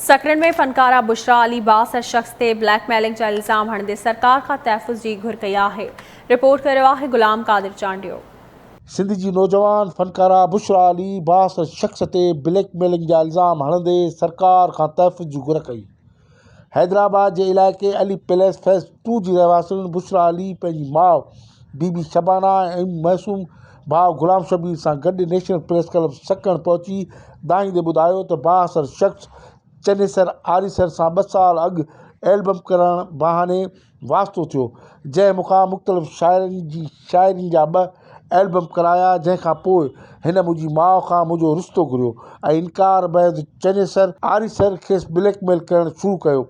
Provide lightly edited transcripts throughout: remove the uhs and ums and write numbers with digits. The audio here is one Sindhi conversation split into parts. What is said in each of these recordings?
سڪرنڊ ۾ فنڪارا بشريٰ علي بااثر شخص تي بليڪ ميلنگ جا الزام هڻندي سرڪار کان تحفظ جي گهر ڪئي آهي. رپورٽ ڪريو آهي غلام قادر چانڊيو. سنڌ جي نوجوان فنڪارا بشريٰ علي بااثر شخص تي بليڪ ميلنگ جا الزام هڻندي سرڪار کان تحفظ جي گهر ڪئي. حيدرآباد جي علائقي علي پيلس فيز ٽو جي رهواسڻ بشريٰ علي پنهنجي ماء بي بي شبانه ۽ معصوم ڀاء غلام شبير سان گڏ نيشنل پريس ڪلب سڪرنڊ پهچي دانهيندي ٻڌايو ته بااثر شخص چنيسر آريسر سان ٻه سال اڳ البم ڪرڻ بهاني واسطو ٿيو جنهن مون کان مختلف شاعرن جي شاعرين جا ٻه البم ڪرايا جنهن کان پوء هن منهنجي ماء کان منهنجو رشتو گهريو ۽ انڪار بعد چنيسر آريسر کيس بليڪ ميل ڪرڻ شروع ڪيو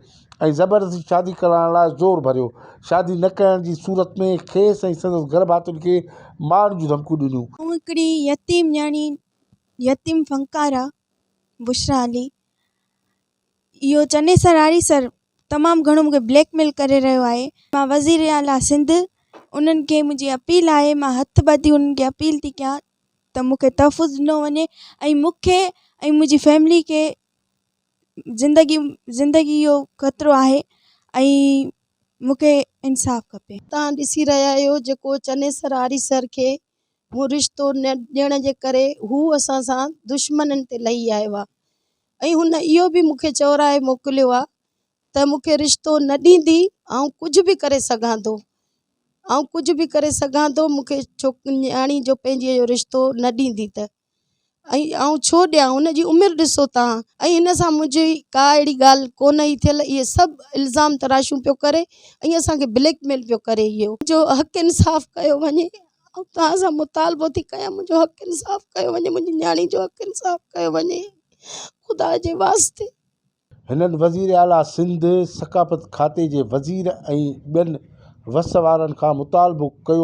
۽ زبردستي شادي ڪرائڻ لاء زور ڀريو، شادي نه ڪرڻ جي صورت ۾ کيس ۽ سندس گهر ڀاتين کي مارڻ جون ڌمڪيون ڏنيون. آئون هڪڙي يتيم نياڻي، يتيم فنڪاره بشريٰ علي، اهو چنيسر آريسر تمام گهڻو مونکي بليڪ ميل ڪري رهيو آهي، مان وزير اعليٰ سنڌ انهن کي منهنجي اپيل آهي، مان هٿ ٻڌي انهن کي اپيل ٿي ڪيان ته مونکي تحفظ ڏنو وڃي ۽ مونکي ۽ منهنجي فيملي کي زندگي زندگي جو خطرو آهي ۽ مون کي انصاف کپي. توهان ڏسي رهيا آهيو جيڪو چنيسر آريسر کي مون رشتو نه ڏيڻ جي ڪري هو اسان سان دشمنن تي لهي آيو آهي ۽ هن اهو به مون کي چورائي موڪليو آهي ته مون کي رشتو نه ڏيندي آئون ڪجهه به ڪري سگهان ٿو آئون ڪجهه به ڪري سگهان ٿو مون کي نياڻي جو پنهنجي جو رشتو نه ڏيندي ته ۽ آئون ڇو ڏيان هن جي عمر ڏسو تان ۽ هن سان منهنجي ڪا اهڙي ڳالهه ڪونه ئي ٿيل اهي سڀ الزام تراشيون پيو ڪري ۽ اسان کي بليڪ ميل پيو ڪري اهو منهنجو حق انصاف ڪيو وڃي آئون توهان سان مطالبو ٿي ڪيان منهنجو حق انصاف ڪيو وڃي منهنجي نياڻي جو حق انصاف ڪيو وڃي خدا جي واسطي. هنن وزير اعليٰ سنڌ، ثقافت کاتي جي وزير ۽ ٻين وس وارن کان مطالبو ڪيو.